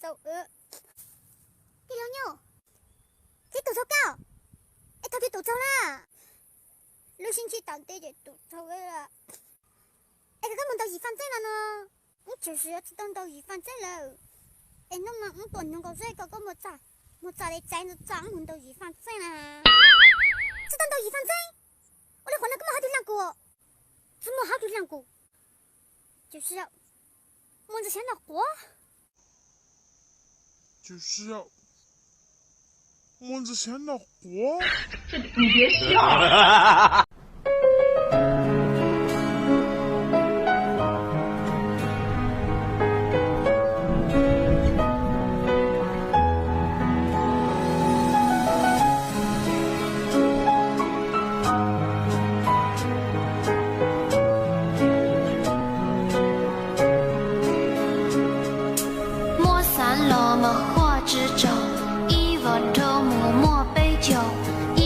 txaus wb. Tij laug Nyuj, txiv tus txaug koj, es thaum twg tus txaug na? Lub sib ntsib tas ntev ces tus txaug wb. Es koj mus ntaus Yim Faj Txeej no no? Wb tseem tsis tau ntaus Yim Faj Txeej lawm. Es hnub no wb tuaj nyob nkaus zej ko koj mus txog, mus txog li txais ntawd txog wb mus ntaus Yim Faj Txeej na. Tsis tau ntaus Yim Faj Txeej? Ua li qhov no koj muaj hauj lwm leej kuv, tsis muaj hauj lwm leej kuv. Ces mus ntxiv xyov no quav. Ces mus ntxiv xyov no quav. Muab xav los mas huaj tsis tsaug, ib vam nrho mus muaj peb caug,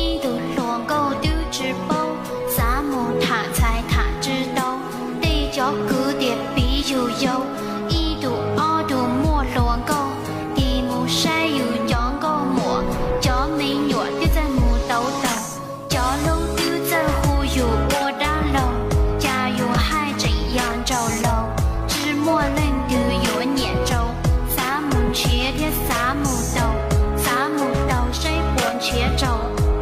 ib tug hluas nkauj twb tsis paub, xav mus tham ntxhais tham tsis tau, tej cov kwv tias piv yus yau, ib tug ob tug muaj hluas nkauj, tis mus saib yus cov nkauj muam, cov me nyuam twb txawj mus tau taug, cov hlub twb txawj hu yus ua dab laug, cas yus haj tseem yog nraug laus, tsis muaj leej twg yuav nyiam rau, xav mus nrhiav thiab xav mus taug, xav mus taug saib puas nrhiav rau,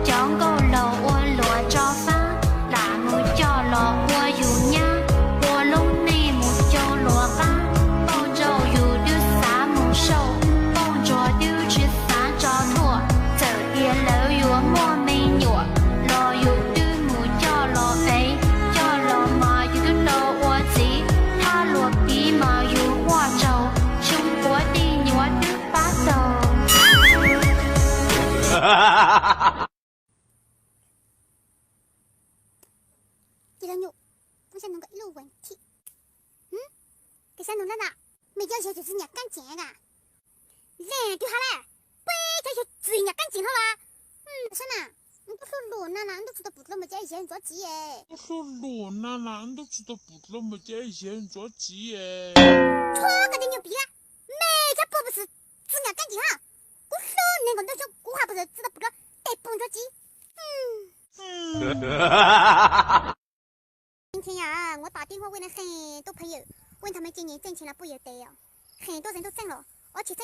cov nkauj laug ua luag tso fab, lam mus coj los ua yus nyab, ua lub neej mus cau luag qab, pauj ntsauj yus twb xav mus sauj, pauj ntsuag twb tsis xav tso thuaj, txawm tias lawv yuav muaj me nyuam los yus twb mus coj los fev, coj los mas yus twb tau ua txiv, thab luag piv mas yus huaj tsaug, xyoo puav tij nyuam twb pab taug. Tij laug Nyuj, kuv xav nug koj ib lub vas thib. Koj xav nug dab tsi? Mej cov yawg txwv nyam keeb ceem na. Leej twg hais lawm, peb cov yawg txwv nyam keeb ceem hlo las? Saib na, wb tub hlub luag na na wb tub tsis tau pum dlua mej cov yawg ntxuav txiv. Tub hlub luag na na wb tub tsis tau pum dlua mej cov yawg ntxuav txiv. Tshuav koj tej nyuag piv lawm, mej cov pog puas txwv nyam keeb ceem hab? Kuv hlub neeg nkaus ntuj xyoob kuv haj puas txwv tau pum dlua tej pog ntxuav txiv. 今天呀，我打电话问他们今年挣钱了不，有的，很多人都挣了不，有的，而且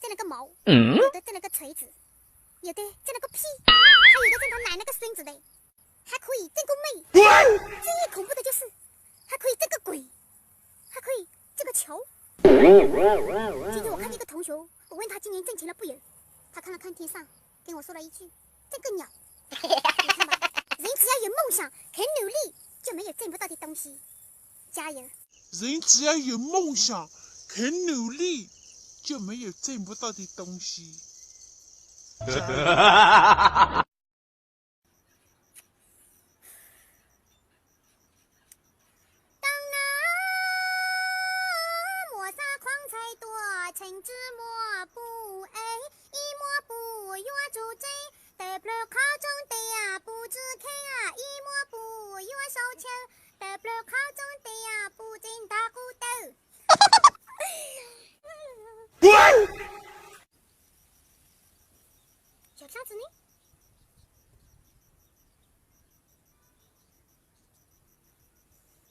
挣了个毛，有的挣了个锤子，有的挣了个锤子，有的挣了个锤子，有的挣了个锤子，有的挣了个屁，还有的挣他奶奶个孙子的，还可以挣个妹。最恐怖的就是，还可以挣个鬼，还可以挣个球。今天我看见一个同学，我问他今年挣钱了不有，他看了看天上，跟我说了一句：“这个鸟。”你看吧，人只要有梦想，肯努力，就没有挣不到的东西。加油！人只要有梦想，肯努力，就没有挣不到的东西。加油！ Tam no muaj xav qhov ntxhais tuaj txheem tsi muaj pum es, ib muab pum yuav tsum tseeb, tawm plaws qhov rooj tias pum tsi kheej, ib muab pum yuav sau chaw, tawm plaws qhov rooj tias pum tseem ntog qub taw. Yog dab tsi ne?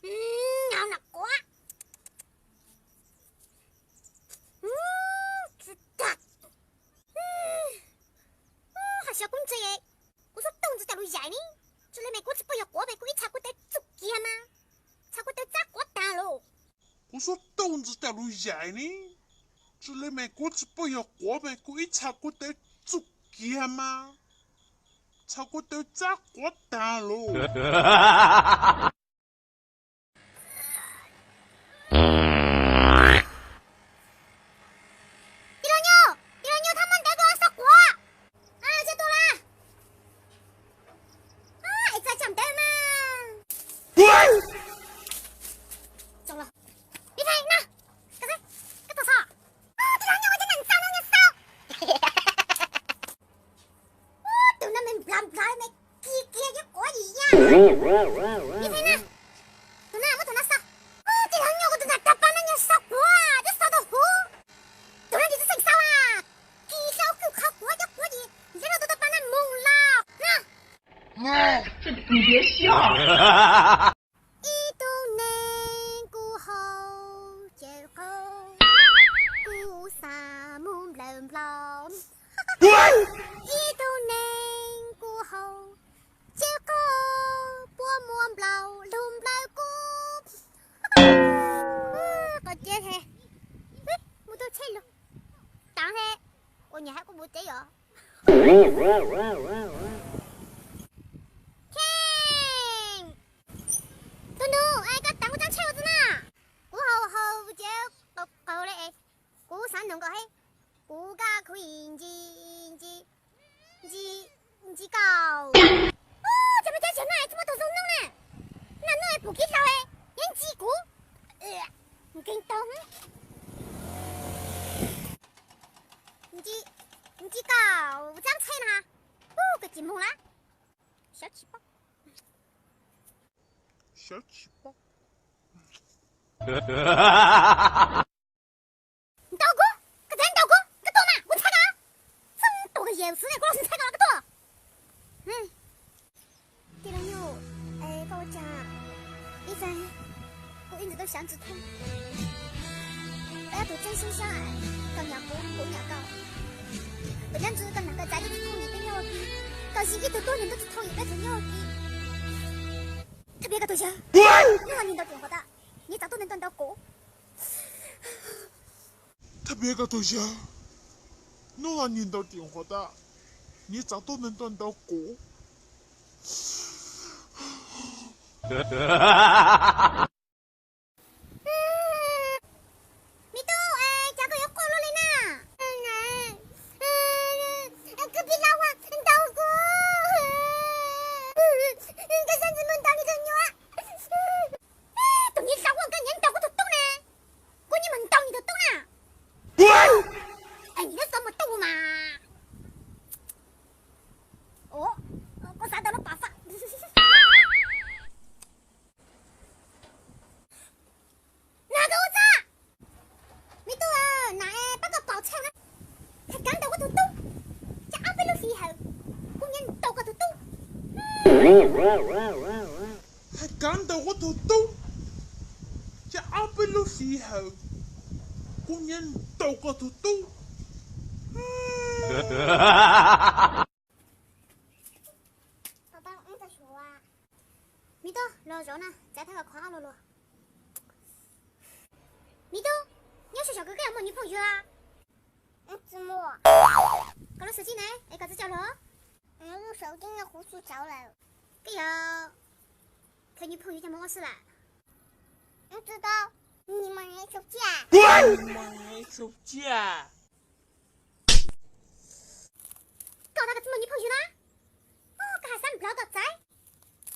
Hnov nom quav. Tsis dag. Hais xyov kuv ntse, kuv xub taug ntxiv cov lus yaim ne. Tsis li mas kuv tsis pub yog quav mas kuv ib txha kuv tawv txuj kiag mas, txha kuv tawv txab quav tag los. Kuv xub taug ntxiv cov lus yaim ne. Tsis li mas kuv tsis pub yog quav mas kuv ib txha kuv tawv txuj kiag mas, txha kuv tawv txab quav tag los. Tij laug Nyuj, tij laug Nyuj, thab muab ntawv kuv ua xov quav. Tsis tu las. Es txaj tsam ntawv mas. Tij laug Nyuj, ua cov ntxa no nyuag xauv. Tus no me nplav nplav me kiag kiag cov quav yim ya. Tus na, tus na muab tus no xauv. Tij laug Nyuj, kuv tus ntxhais tag pab no nyuag xauv quav, twb xauv tau Ib tug neeg kuv haus cawv qaub, kuv xav mus nplawm nplaum. Ib tug neeg kuv haus cawv qaub, puab muab nplaum lug nplawm kuv. Qhov tseeb he, mus taug tsheb lug, taav he, ua nyam hab kuv mus tsev os. Kheej, tus nus, koj taav kuv tsaab tsheb ua tsi na? Kuv haus haus ces qaug qaug le, kuv xaav noog koj he, kuv kab khuv ntsis ntsis ntsis ntsis koj. Ub, cas muaj cab tsawg na, tsi muaj tug zoo noog na. Naj nuj pum kib laug, yeej ntsis kuv. Nkeeg tau. Ntsis koj tsaab tsheb na. Ub, koj tsis moog lawm. Xyov tsis paub. Xyov tsis paub. Ntaus kuv, koj txawm ntaus kuv, koj tuaj mas kuv ntshai koj. Txeeb tus koj yawm xwb ne, kuv los ntshai koj los koj tuaj. Tij laug Nyuj, koj ua cas ib zag kuv ib ntsis tau xyov tsis thoob. Peb ob tug tseem sib xyaab, koj nyaam kuv, kuv nyaam koj. Peb nyob ntsis koj nrog koj txav tsis thoob yim peb nyob ua ke, koj zij ib tug tuab neeg tub tsis thoob yim peb tug nyob ua ke. Thaj peb koj tus yawg, nub no nws ntaus tim qhov tag, nws txav tuab neeg tuaj ntaus kuv. Thaj peb koj tus yawg, nub no nws ntaus tim qhov tag, nws txav tuab neeg tuaj ntaus kuv. Me tub, cas koj yuav quaj luaj li na? Koj pib lab huaj ntaus kuv, koj xav ntsis mus ntaus nws tus nyuam. Tus niag lab huaj, koj nyiam ntaus kuv tus tub na, kuv nyiam mus ntaus nws tus tub na. Es nws lub xov mus tub mas. Ua, kuv xav tau lub pam faj. Nag koj ua txaj, me tub, nam pab koj paus tshaj na. Hais kaav ntawm kuv tus tub, ces ob peb lub hli hawm kuv nyiam ntaus koj tus tub. Hais kaav ntawm kuv tus tub, ces ob peb lub hli hawm kuv nyiam ntaus koj tus tub. Me tub, los zaum na, txav thab koj qhov luag luag. Me tub, nyob sab saum koj yuav muaj nyuj phooj ywg? Koj lub xov tooj ne, es koj tsi tso los? Lub xov tooj no kuv tsi tso lawm. Koj yuav khaws nyuj phooj ywg coj mus ua si lawm? Tsi tau, nws mas tsaug tsiaj. Koj tau koj tsi muaj nyuj phooj ywg na. Koj hais xav nplawm koj txav.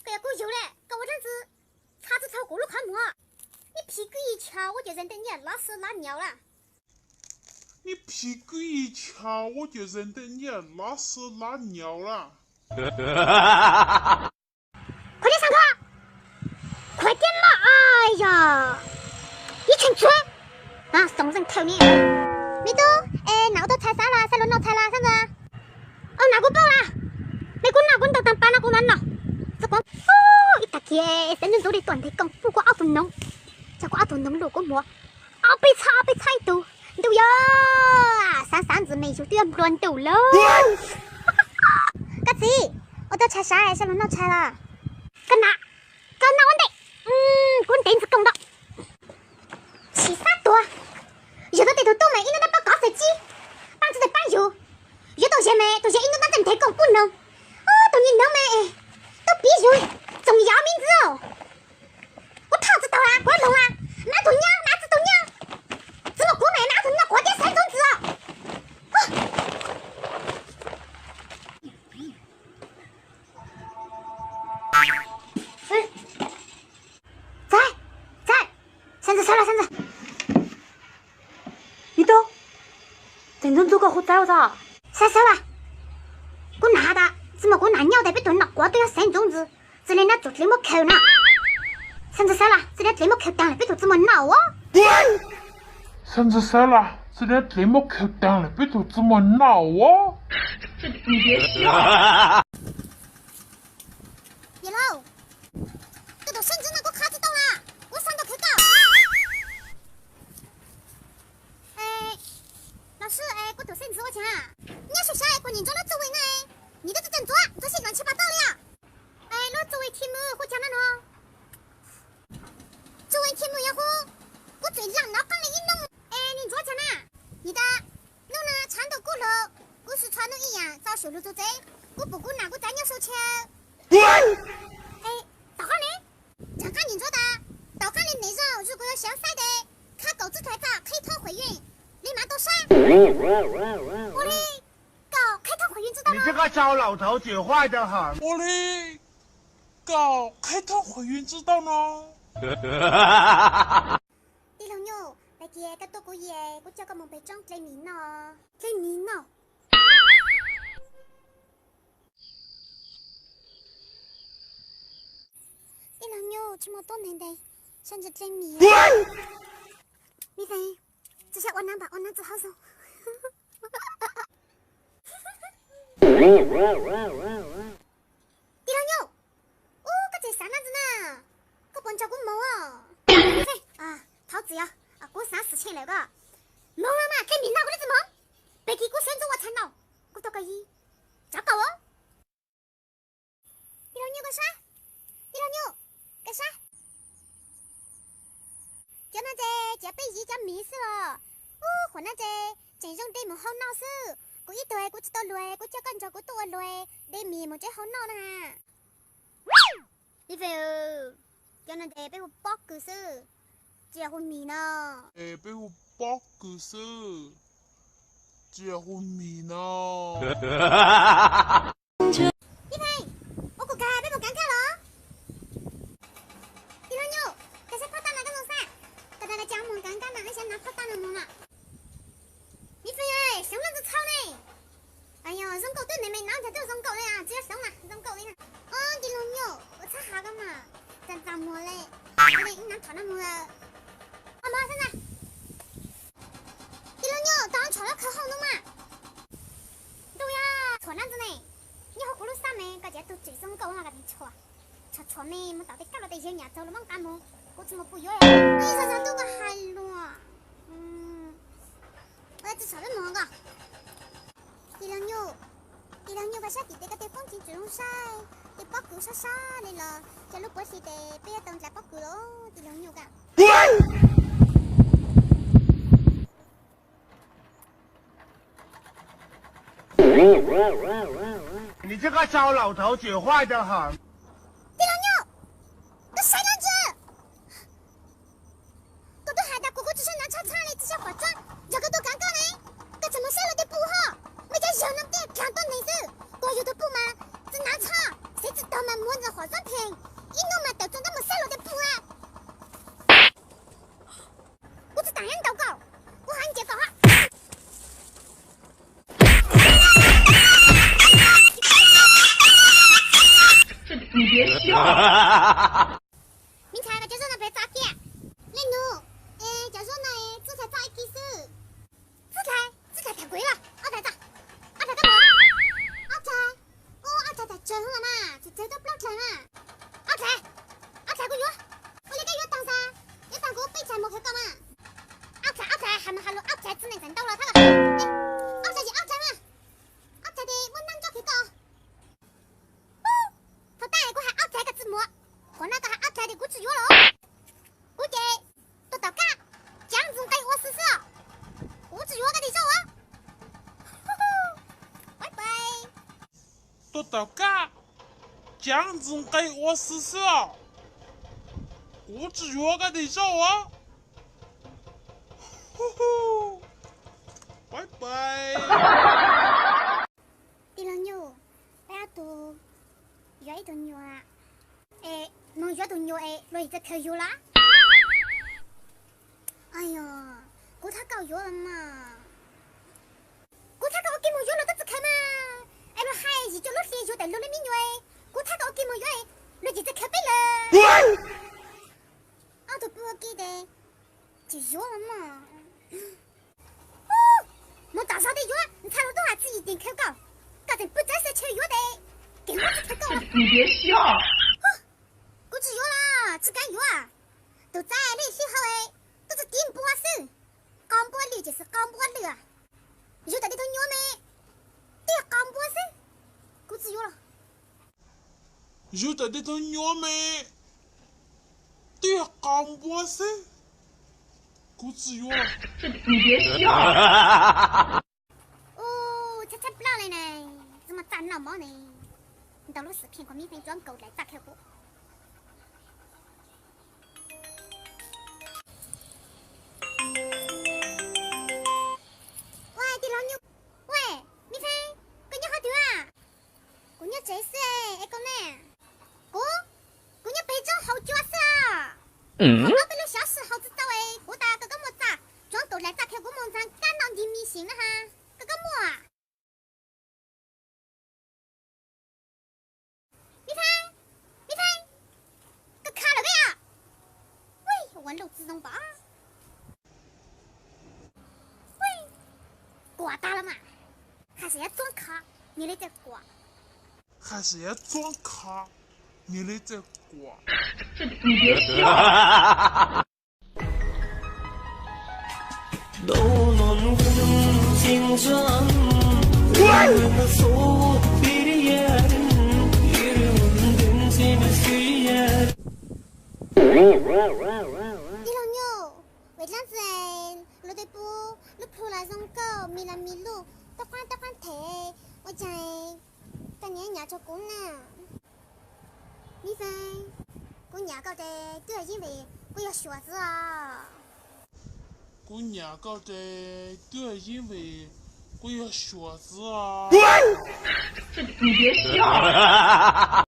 Koj yog kuv yug le, koj ua dlaab tsi txhob txhawb kuv lub qhov muag? Neb phim kwj chaw ua ces zes ntej nyiaj lov xwb lov nyaum lawm. Neb phim kwj chaw ua ces zes ntej nyiaj lov xwb lov nyaum lawm. Qhuav tias xav kho, qhuav tias mog, yog ib tshee tsuag, xoom zeej thawm ni. Me tub, es nam ua tau txhais xav los, xav lug noj txhais los xav ntxawg? Nam kuv paub lawm, me kuv noj kuv ntaus taag pas no kuv mam noj. Txug kuv ib tag kis xeev ntxwv ntxuv li tuaj ntes koom puj kuv ob tug noov, coj kuv ob tug noov lug kuv muag ob peb txhob ob peb txhob ib tug ntuj yog, xav xav ntxwv me yug twb yog nplua ntuj lauj. Koj txiv, ua tau txhais xav, xav lug noj txhais los? Koj nam, koj noj ua ntej, kuv ntes ntxwv koom ntau. Tsis xav tuag, yog tau tes tug tub mas ib hnub noj pob kov xwm tsi, paab tsi tau paab yug. Yuav tau zes mas tug zes ib hnub noj txhais ntes koom puj noog. Tug nyuag noog mas tub piv yug txoom yov me ntxwv. Kuv thoj tsi tau la, kuv loog la, mab tug nyab, mab tsi tau nyab. Tsi muaj kuv mas mab tug nyab quav tiab xeev ntxwv ntxwv. Txav, txav, xav ntxwv xav los xav ntxwg. Me tub, xeev ntxwv ntxwg koj hu txav ua txog. Xav xav los, kuv nam has tas tsi muaj kuv nam nyob tas peb tug noj quav twb yog xeev ntxwv ntxwg, txij li no tsum dlev muab khaws na. Xav ntxwv xav los, txij li dlev muab khaws taag lawm peb tug tsi muaj noj os. Xav ntxwv xav los, txij li dlev muab khaws taag lawm peb tug tsi muaj noj os. Yawg laus, Tus tuam xeeb ntxwv no kuv qha tsis tau lawm, kuv xav nrog khwv koj. Los sis kuv tuam xeeb ntxwv ua cas nyob saib saib kuv nim ntxuav lub txuj ntxwv na, nim twb tsis tau ntxuav, ntxuav sib ntaus ntshe pas tau li os. Lub txuj ntxwv khi mwm hu cas no no? Txuj ntxwv khi mwm yog hu, kuv txawm lam nov qeej li ib hnub es nim ntxuav cas na. Nim tas hnub no tshav ntuj kub hlo, kuv sim tsho hnub ib yam txo saum lus txuag txev, kuv pum kuv nam kuv txav nyob saum tsheb. Tom qab ne, tom qab nim ntxuav tas, tom qab li niam zog zoo kuv yuav xyav saib tes, khab kaum txwj hlais txoj qhib thoob qhuam yeej li mas tau saib. Ua li kaum qhib thoob qhuam yeej tsis tau no. Ua li kaum qhib thoob qhuam yeej tsis tau no. Tij laug Nyuj, pais kiag koj tuaj kuv yim, kuv coj koj mus pem roob dle mis noj. Dle mis noj? Tij laug Nyuj, tsis muaj tuab neeg ntes sab ntsis dle mis. Mi feem, tsis yog ua nab npam ua nab txwv hauv xwb. Tij laug Nyuj, ub, koj tseem xav nab ntxwv na, koj puas nrog kuv mus? Thov txim os, kuv xav xwm tshee lawm koj. Mus los mas, dle mis no kuv li tsis mus. Pem kis kuv xav ntxuav ua tshais no, kuv tuaj koj yim, tsav kaum. Tij laug Nyuj koj sab, tij laug Nyuj koj sab. Cov no ces cov peb yim cov mis xwb los. Ub, qhuav no ces tseem zoo de mus hau noj xwb. Kuv ib tug kuv tsis tau luag, kuv coj koj nrog kuv tuaj ua luag de mis mus tsev hau noj na. Ib feem, cov no ces peb hu pob kws xwb, tsis yog hu mis no. Peb hu pob kws xwb, tsis yog hu mis no. Ib feem, ua kuv kag peb mus kav nkaj los. Tij laug Nyuj, koj saib phab taj no koj zoo xav, koj tas koj coj mus kav nkaj no, koj saib nav phab taj no mus mas. Ib feem, xyoob leej ntxwv txhau ne. Yog zoo nkaus twb me me no, cas twb zoo nkaus li, tsis yog xyoob na, zoo nkaus li na. Tij laug Nyuj, ua txhab hav koj mas, txaj txaj muag li, ib nab thov noj mus. Ua mov xwb na. Tij laug Nyuj, tos ntsham lub khawv hauv ntuj mas. Ntuj yog tshuam nab ntxwv ne, nyob hauv kuv lub xab me, koj tseem tus tseem zoo nkaus no koj tseem tshuam. Tshuam tshuam me mus tom tej kab los tej yawg nyam txaug los muab nqa mus, kuv tsis mus pum yuav. Ib zog zog ntuj koj hais lus. Ua tsis tshuam peb mus koj. Tij laug Nyuj, tij laug Nyuj koj sab tim tej koj tej poob tseem tseem zoo saib, tej pob kws sab sab li los cov lub puav hli tes peb yuav tau nplais pob kws los tij laug Nyuj koj. Tij laug Nyuj, koj saib dab tsi? Koj twb hais tas kuv kuv tsis saib nab tshaj tshaj li tsis saib qhov tsob, yog koj tuaj kav koj ne, koj tseem mus saib luag tej pum ho. Muaj cov yawg no tej dlaag tuab neeg xwb, kuv yug tug pum mas tsis nab tshaj, xev tsis tog mas muab ntawm qhov tsob pheej, ib hnub mas tawm txog ntab mus saib luag tej pum a. Kuv tsis tas nyob ntaus koj, kuv hais ntsia koj hab. Me ntxhais, koj cov zaub no pem txav kiag. Leej nus, es cov zaub no txuj hlais txoj ib kis xwb. Txuj hlais, txuj hlais tham kuv ib los, ob hlais txoj, ob hlais txoj mus. Ob hlais, ua ob hlais tham tsawg los mas, tsis tsawg txoj plaub hlais mas. Ob hlais, ob hlais kuv yuav. Ua li koj yuav tag xav, yuav tag kuv peb hlais mus khawv koj mas. Ob hlais, ob hlais, hais mus hais lus ob hlais txiv neej txawm ntau los thab. Ob hlais ces ob hlais mas. Ob hlais ces muab nab ntsob khawv koj. Thaum tas kuv hais ob hlais koj tsis mus, qhov no koj hais ob hlais ces kuv tsis yuav los. Kuv ces tuaj tom kab, caav ntxwg nqi ua xwb xwb os. Kuv tsis yuav koj tej zaub os. Pais pais. Tuaj tom kab, caav ntxwg nqi ua xwb xwb os. Kuv tsis yuav koj tej zaub os. Pais pais. Tij laug Nyuj, peb ob tug yuav ib tug nyuam, es mus yuav tus nyuam es luag yim txawj khaws yus los? Yog, kuv thab koj yuav los mas. Kuv thab koj ua ke mus yuav luag twb txawj khaws mas. Es luag hais yim cuaj lub hli yuav tawm luag lub me nyuam, kuv thab koj ua ke mus yuav, luag yim txawj khaws peb lawm. Ob tug pw ua ke tes tsis yuav los mas. Mus tom zog tej yuav, ntxhais los tub hais txij yim teem khaws koj, koj tseem pw txawv xyaw tshaw yuav tes, kev muab tsis khaws koj. Kuv Yus tam tej tug nyuam me, twb yog qau npua xwb, kuv tsis yuav. Ua, tshab tshab plab li ne, tsis muaj txaj noj mov ne, ntau lub xwm pheej kom Mib Feeb tsuab nkaus dlais txaj qhia kuv. Ua, tij laug Nyuj, ua, Mib Feeb, koj nyob qhov twg a? Kuv nyob tsev xwb es koj ne? Kuv, kuv nyob pem tsob hauv cua xwb os. Hauv no peb lub xyov xwm hauv tsis tau es kuv tas koj koj muaj txaj tsuab nkaus dlais txaj qhia kuv mus ntxeev kab noj ncig mis sim na ha. Koj koj muaj Mib Feeb, Mib Feeb, koj kha lawm peb os. Ui, ua luj txiv zoo npaum. Ui, kuam tag los mas. Hais tias yuav txuab kha, nyias li txawj kuam. Hais tias yuav txuab kha, nyias li txawj kuam. Tij laug Nyuj, vim dlaab tsi luag tej pub lub plhu los zoo nkauj, mis los mis luj, toj qaab toj qaab them, ua caag koj nyiam nyiam rua kuv na. Mib Feeb, kuv nyiam koj ces twb yog yeeb vim kuv yog Suav xwb os. Kuv nyiam koj ces twb yog yeeb vim kuv yog Suav xwb os.